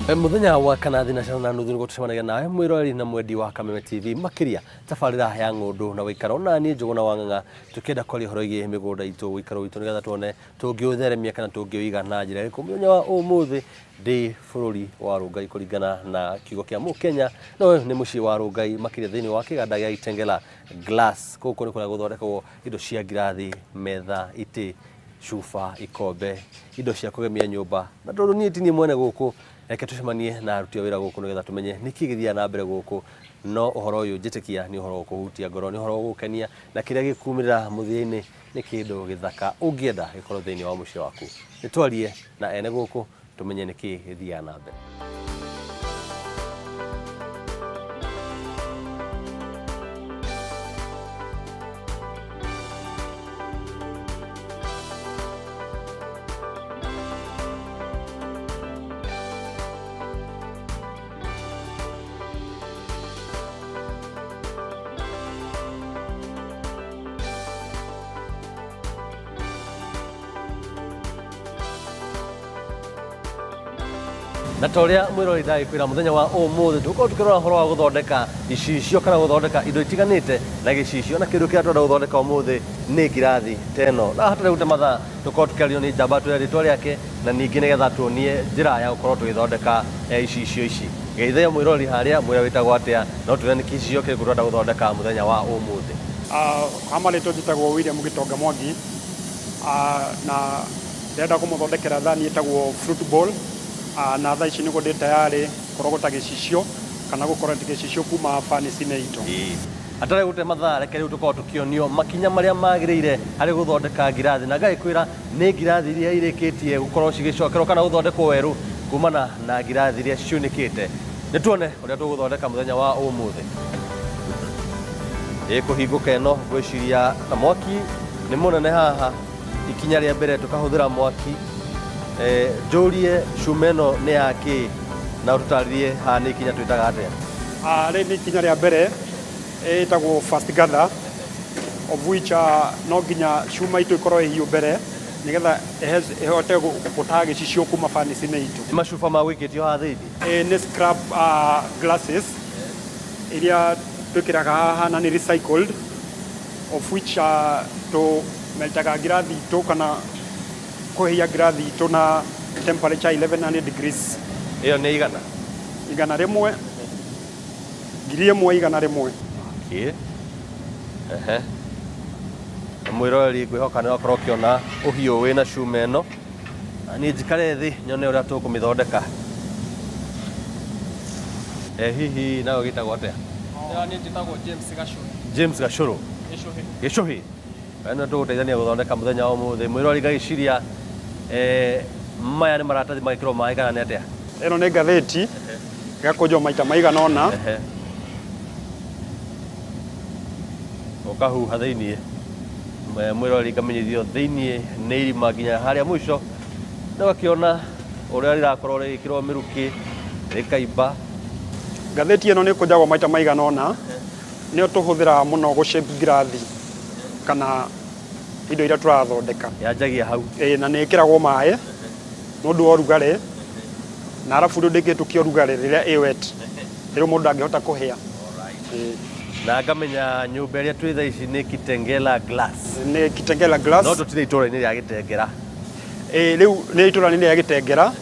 Mũthenya wa kana thinacara na nuthu nĩguo tũcemanagia nawe mwĩroreri na mwendi wa Kameme TV, makĩria tabarĩra ya Ng'ũndũ na Ũikaro, na niĩ Njũgũna wa Ng'ang'a, tũkĩenda kwaria ũhoro wĩgiĩ mĩgũnda itũ, ũikaro witũ, nĩgetha tuone tũngĩũtheremia kana tũngĩũiga na njĩra ĩrĩkũ. Mũthenya wa ũmũthĩ ndĩ bũrũri wa Rũngai kũringana na kiugo kĩa Mũkenya, no ũyũ nĩ mũciĩ wa Rũngai, makĩria thĩinĩ wa kĩganda gĩa Kitengela Glass. Gũkũ nĩ kũrĩa gũthondekagwo indo cia ngirathi, metha, itĩ, cuba, ikombe, indo cia kũgemia nyũmba. Na tondũ niĩ ti niĩ mwene gũkũ, reke tũcemanie na aruti a wĩra gũkũ nĩgetha tũmenye nĩkĩ gĩthiaga na mbere gũkũ. No ũhoro ũyũ njĩtĩkia nĩ ũhoro ũkũhutia ngoro, nĩ ũhoro ũgũgũkenia, na kĩrĩa gĩkumĩrĩra mũthia-inĩ nĩ kĩndũ gĩthaka ũngĩenda gĩkorwo thĩinĩ wa mũciĩ waku. Nĩ twarie na ene gũkũ tũmenye nĩkĩ gĩthiaga na mbere. Na ta ũrĩa mwĩrori ndagĩkwĩra, mũthenya wa ũmũthĩ tũgũkorwo tũkĩrora ũhoro wa gũthondeka icicio kana gũthondeka indo itiganĩte na gĩcicio, na kĩndũ kĩrĩa tũrenda gũthondeka ũmũthĩ nĩ ngirathi ta ĩno. Na hatarĩ gũte mathaa, tũkorwo tũkĩario nĩ njamba twĩre rĩtwa rĩake, na ningĩ nĩgetha tuonie njĩra ya gũkorwo tũgĩthondeka icicio ici. Geithia mwĩrori harĩa, mwĩre wĩtagwo atĩa, no twĩre nĩ gĩcicio kĩrĩkũ tũrenda gũthondeka mũthenya wa ũmũthĩ. Ha marĩtwa njĩtagwo William Gĩtonga Mwangi, na ndĩrenda kũmũthondekera thani ĩtagwo fruit bowl, na thaa ici nĩguo ndĩ tayarĩ kũrogota gĩcicio kana gũ correct gĩcicio kuma furnace-inĩ itũ. Hatarĩ gũte mathaa, reke rĩu tũkorwo tũkĩonio makinya marĩa magĩrĩire harĩ gũthondeka ngirathi. Na ngagĩkwĩra nĩ ngirathi iria irĩkĩtie gũkorwo cigĩcokerwo kana gũthondekwo werũ kumana na ngirathi iria ciunĩkĩte. Nĩ tuone ũrĩa tũgũthondeka mũthenya wa ũmũthĩ. Ĩkũhingũka ĩno, ngwĩciria na mwaki nĩ mũnene haha. Ikinya rĩa mbere tũkahũthĩra mwaki. Njũrie cuma ĩno nĩ ya kĩ, na ũtũtarĩrie haha nĩ ikinya twĩtaga atĩa? Rĩrĩ nĩ ikinya rĩa mbere, ĩtagwo first gather, of which no nginya cuma itũ ĩkorwo ĩ hiũ mbere nĩgetha ĩhote gũtaha gĩcicio kuma furnace-inĩ itũ. Nĩ macuba ma gũikĩtio haha thĩinĩ? Ĩĩ nĩ scrap glasses iria twĩkĩraga haha na nĩ recycled, of which tũ meltaga ngirathi itũ kana kũhĩhia ngirathi itũ na temperature 1100 degrees. Ĩyo nĩ igana? 100, 1100. Okay. Ehe. Na mwĩroreri, ngwĩhoka nĩ wakorwo ũkĩona ũhiũ wĩna cuma ĩno. Na niĩ njikare thĩ nyone ũrĩa tũkũmĩthondeka. Hihi nawe wĩtagwo atĩa? Niĩ njĩtagwo James Gacũhĩ. James Gacũrũ. Gĩcũhĩ. Gĩcũhĩ. We nĩwe tũgũteithania gũthondeka mũthenya wa ũmũthĩ. Mwĩroreri, ngagĩciria maya nĩ maratathi magĩkĩrwo maĩ kana nĩ atĩa? Ĩno nĩ ngathĩti, ĩgakũnjwo maita maigana ũna. Ũkahuha thĩiniĩ. Mwĩroreri, ngamenyithio thĩiniĩ nĩ irima nginya harĩa mũico. Na ũgakĩona ũrĩa rĩrakorwo rĩgĩkĩrwo mĩrukĩ, rĩkaimba. Ngathĩti ĩno nĩ ĩkũnjagwo maita maigana ũna. Nĩyo tũhũthĩraga mũno gũ shape ngirathi kana indo iria tũrathondeka. Yanjagia hau. Ĩĩ, na nĩ ĩkĩragwo maĩ nĩ ũndũ wa ũrugarĩ, na arabu rĩu ndĩngĩhĩtũkia ũrugarĩ rĩrĩa ĩ wet, rĩu mũndũ ndangĩhota kũhĩa. Ĩĩ. Na ngamenya nyũmba ĩrĩa twĩ thaa ici nĩ Kitengela Glass. Nĩ Kitengela Glass. No tũtirĩ itũũra-inĩ rĩa Gĩtengera. Ĩĩ, rĩu nĩ itũũra-inĩ rĩa Gĩtengera,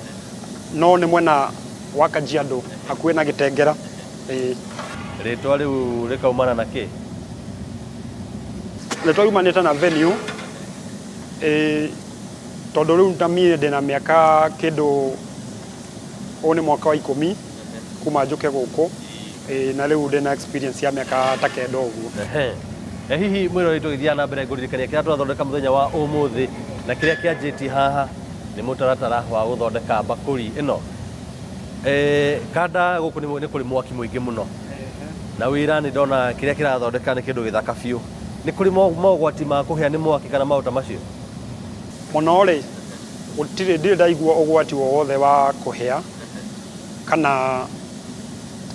no nĩ mwena wa Kajiado, hakuhĩ na Gĩtengera. Ĩĩ. Rĩtwa rĩu rĩkaumana na kĩ? Rĩtwa riumanĩte na venue, ĩĩ, tondũ rĩu ta niĩ ndĩna mĩaka kĩndũ, ũyũ nĩ mwaka wa 10 kuma njũke gũkũ, ĩĩ, na rĩu ndĩna experience ya mĩaka ta 9 ũguo. Ehe. E hihi mwĩroreri, tũgĩthiaga na mbere, ngũririkania kĩrĩa tũrathondeka mũthenya wa ũmũthĩ, na kĩrĩa kĩanjĩtie haha nĩ mũtaratara wa gũthondeka mbakũri ĩno. Kanda gũkũ nĩ kũrĩ mwaki mũingĩ mũno, na wĩra nĩ ndona kĩrĩa kĩrathondeka nĩ kĩndũ gĩthaka biũ. Nĩ kũrĩ mogwati ma kũhĩa nĩ mwaki kana maũndũ ta macio? Mũno rĩ, gũtirĩ, ndirĩ ndaigua ũgwati o wothe wa kũhĩa kana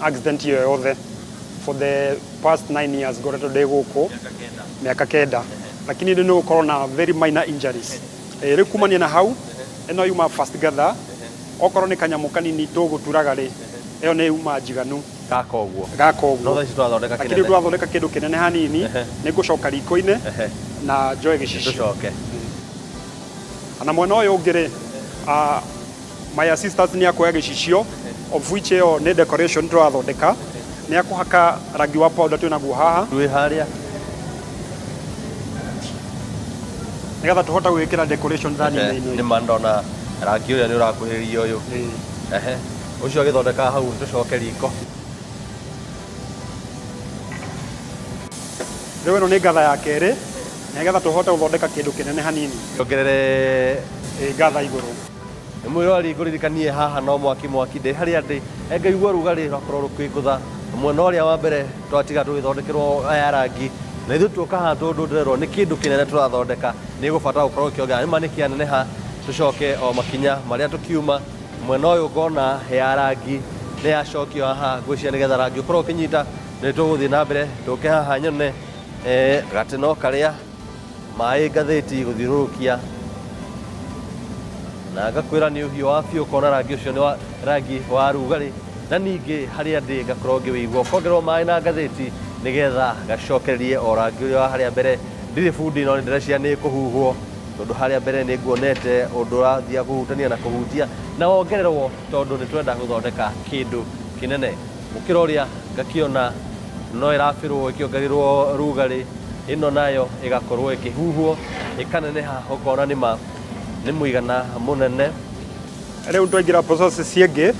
accident o yothe for the past 9 years ngoretwo ndĩ gũkũ, mĩaka 9, lakini rĩu nĩ gũkorwo na very minor injuries. Rĩu kumania na hau ĩno yuma first gather. Okorwo nĩ kanyamũ kanini tũgũturaga rĩ, ĩyo nĩ yuma njiganu. Gaka ũguo. Gaka ũguo. No thaa ici tũrathondeka Lakini rĩu kĩnene. tũrathondeka kĩndũ kĩnene hanini, nĩ ngũcoka riko-inĩ na njoe gĩcicio. Tũcoke. Na mwena ũyũ ũngĩ rĩ, my assistant nĩ akuoya gĩcicio, of which ĩyo nĩ decoration tũrathondeka, nĩ akũhaka rangi wa powder twĩ naguo haha. Wĩ harĩa. Nĩgetha tũhote gwĩkĩra decoration thani-inĩ ĩno. Nĩ ma ndona rangi ũrĩa nĩ ũrakuhĩrĩria ũyũ. Ehe. Ũcio agĩthondeka hau tũcoke riko. Rĩu ĩno nĩ ngatha ya kerĩ, nĩgetha tũhote gũthondeka kĩndũ kĩnene hanini. Ongerere Ngatha igũrũ. Nĩ mwĩroreri ngũririkanie haha no mwaki mwaki ndĩ harĩa ndĩ ngaigua rugarĩ rwakorwo rũkĩngũtha mwena ũrĩa wa mbere twatiga tũgĩthondekerwo ya rangi na ithuĩ tuoka haha tondũ ndĩrerwo nĩ kĩndũ kĩnene tũrathondeka nĩ gũbatara gũkorwo gĩkĩongerera nĩ ma nĩ kĩaneneha tũcoke o makinya marĩa tũkiuma mwena ũyũ ngona ya rangi nĩ yacokio haha ngwĩciria nĩgetha rangi ũkorwo ũkĩnyita nĩ tũgũthiĩ na mbere tũke haha nyone gatĩ no karĩa maĩ ngathĩti gũthiũrũrũkia na ngakwĩra nĩ ũhiũ wa biũ ũkona rangi ũcio nĩ wa rangi wa rugarĩ na ningĩ harĩa ndĩ ngakorwo ngĩwĩigua ũkongererwo maĩ na ngathĩti nĩgetha gacokererie o rangi ũrĩa wa harĩa mbere ndirĩ bundi no nĩ ndĩreciria nĩ kũhuhwo tondũ harĩa mbere nĩ nguonete ũndũ ũrathiĩ kũhutania na kũhutia na wongererwo tondũ nĩ twenda gũthondeka kĩndũ kĩnene gũkĩra ũrĩa ngakĩona no ĩrabĩrwo ĩkĩongererwo rugarĩ ĩno nayo ĩgakorwo ĩkĩhuhwo ĩkaneneha ũkona nĩ ma nĩ mũigana mũnene. Rĩu twaingĩra process ĩngĩ,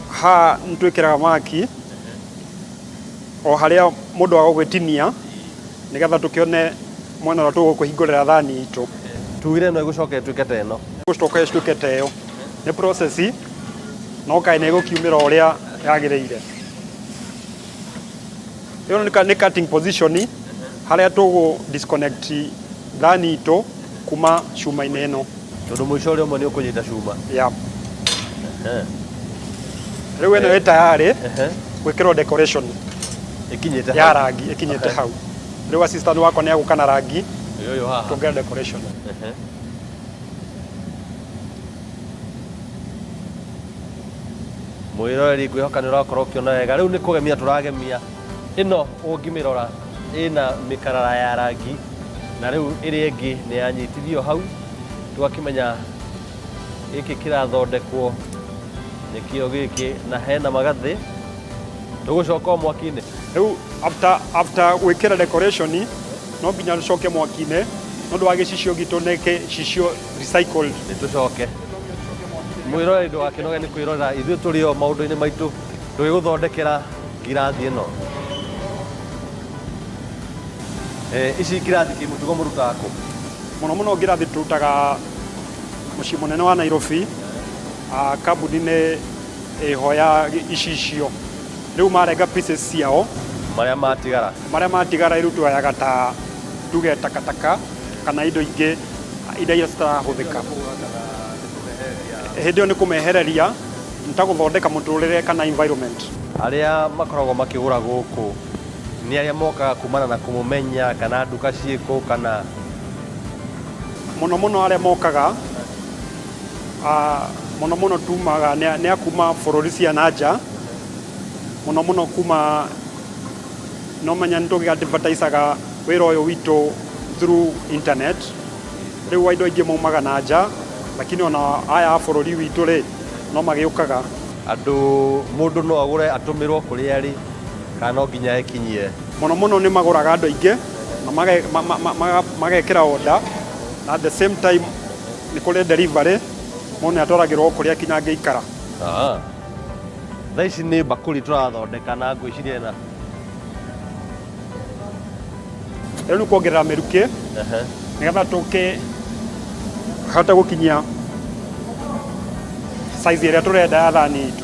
haha nĩ twĩkĩraga mwaki o harĩa mũndũ agũgĩtinia nĩgetha tũkĩone mwena ũrĩa tũgũkĩhingũrĩra thani itũ. Tugire ĩno ĩgũcoka ĩtuĩke ta ĩno. Ĩgũcoka ĩtuĩke ta ĩyo. Nĩ process no kaĩ nĩ ĩgũkiumĩra ũrĩa yagĩrĩire. Ĩyo nĩ cutting position harĩa tũgũ disconnect thani itũ kuma cuma-inĩ ĩno. Tondũ mũico ũrĩa ũmwe nĩ ũkũnyita cuma. Yeah. Rĩu ĩno ĩ tayarĩ gwĩkĩrwo decoration ĩkinyĩte ya rangi ĩkinyĩte hau. Rĩu assistant wakwa nĩ agũka na rangi ũyũ haha tuongerere decoration. Mwĩroreri ngwĩhoka nĩ ũrakorwo ũkĩona wega rĩu nĩ kũgemia tũragemia ĩno ũngĩmĩrora ĩna mĩkarara ya rangi na rĩu ĩrĩa ĩngĩ nĩ yanyitithio hau tũgakĩmenya gĩkĩ kĩrathondekwo nĩkĩo gĩkĩ na hena magathĩ tũgũcoka o mwaki-inĩ. Rĩu after gwĩkĩra decoration no nginya tũcoke mwaki-inĩ nĩ ũndũ wa gĩcicio gitũ nĩ gĩcicio recycled. Nĩ tũcoke mwĩroreri ndũgakĩnoge nĩ kwĩrorera ithuĩ tũrĩ o maũndũ-inĩ maitũ tũgĩgũthondekera ngirathi ĩno. Ici ngirathi kĩmũtugo mũrutaga kũ? Mũno mũno ngirathi tũrutaga mũciĩ mũnene wa Nairobi, kambuni-inĩ ĩho ya icicio. Rĩu marenga pieces ciao marĩa matigara, marĩa matigara rĩu tuoyaga ta tuge takataka kana indo ingĩ iria citarahũthĩka. Hĩndĩ ĩyo nĩ kũmehereria nĩ ta gũthondeka mũtũrĩre kana environment. Arĩa makoragwo makĩgũra gũkũ nĩ arĩa mokaga kumana na kũmũmenya kana nduka ciĩkũ kana mũno mũno arĩa mokaga mũno mũno tumaga nĩ a kuma bũrũri cia na nja mũno mũno kuma no menya nĩ tũgĩ advertisaga wĩra ũyũ witũ through internet rĩu andũ aingĩ maumaga na nja lakini ona aya a bũrũri witũ rĩ no magĩũkaga. Andũ mũndũ no agũre atũmĩrwo kũrĩa arĩ kana no nginya ekinyie? Mũno mũno nĩ magũraga andũ aingĩ na magekĩra order na at the same time nĩ kũrĩ delivery mũndũ nĩ atwaragĩrwo kũrĩa kinya angĩikara. Thaa ici nĩ mbakũri tũrathondeka na ngwĩciria ĩna. Rĩu nĩ kuongerera mĩrukĩ nĩgetha tũkĩhote gũkinyia size ĩrĩa tũrenda ya thani itũ.